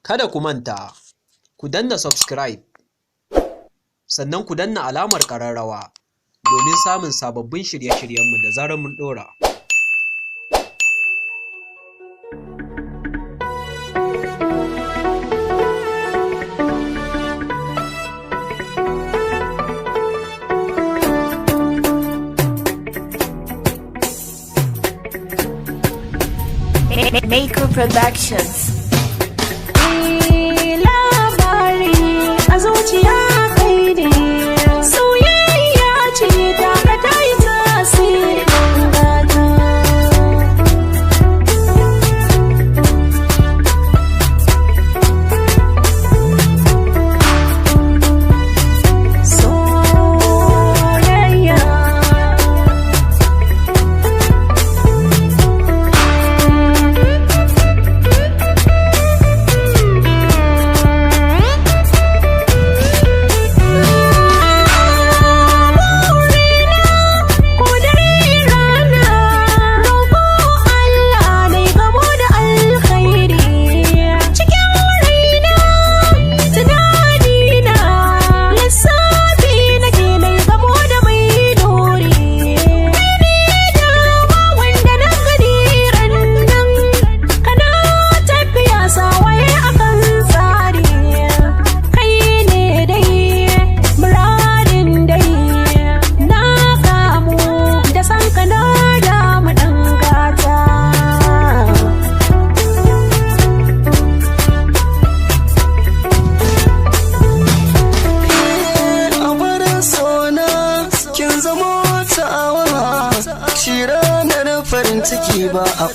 Kada ku manta, ku danna subscribe, sannan ku danna alamar ƙararrawa domin samun sababbin shirye-shiryenmu da zarar mun ɗora. Maker Productions. Labari a zuciya kai ne, soyayya ce ta ka ta yi tasiri gata. Soyayya. Ko dare rana roƙo Allah dai gamo da alkhairi cikin raina, tunanina, lissafi nake dai gamo da mai dori. Kai ne dama wanda na gani rannan kana tafiya sawaye akan tsari. Kai ne dai muradin dai na kamu da san ka, na damu ɗan gata. A barin sona kin zama ta'awa, shi ranar farin ciki ba a.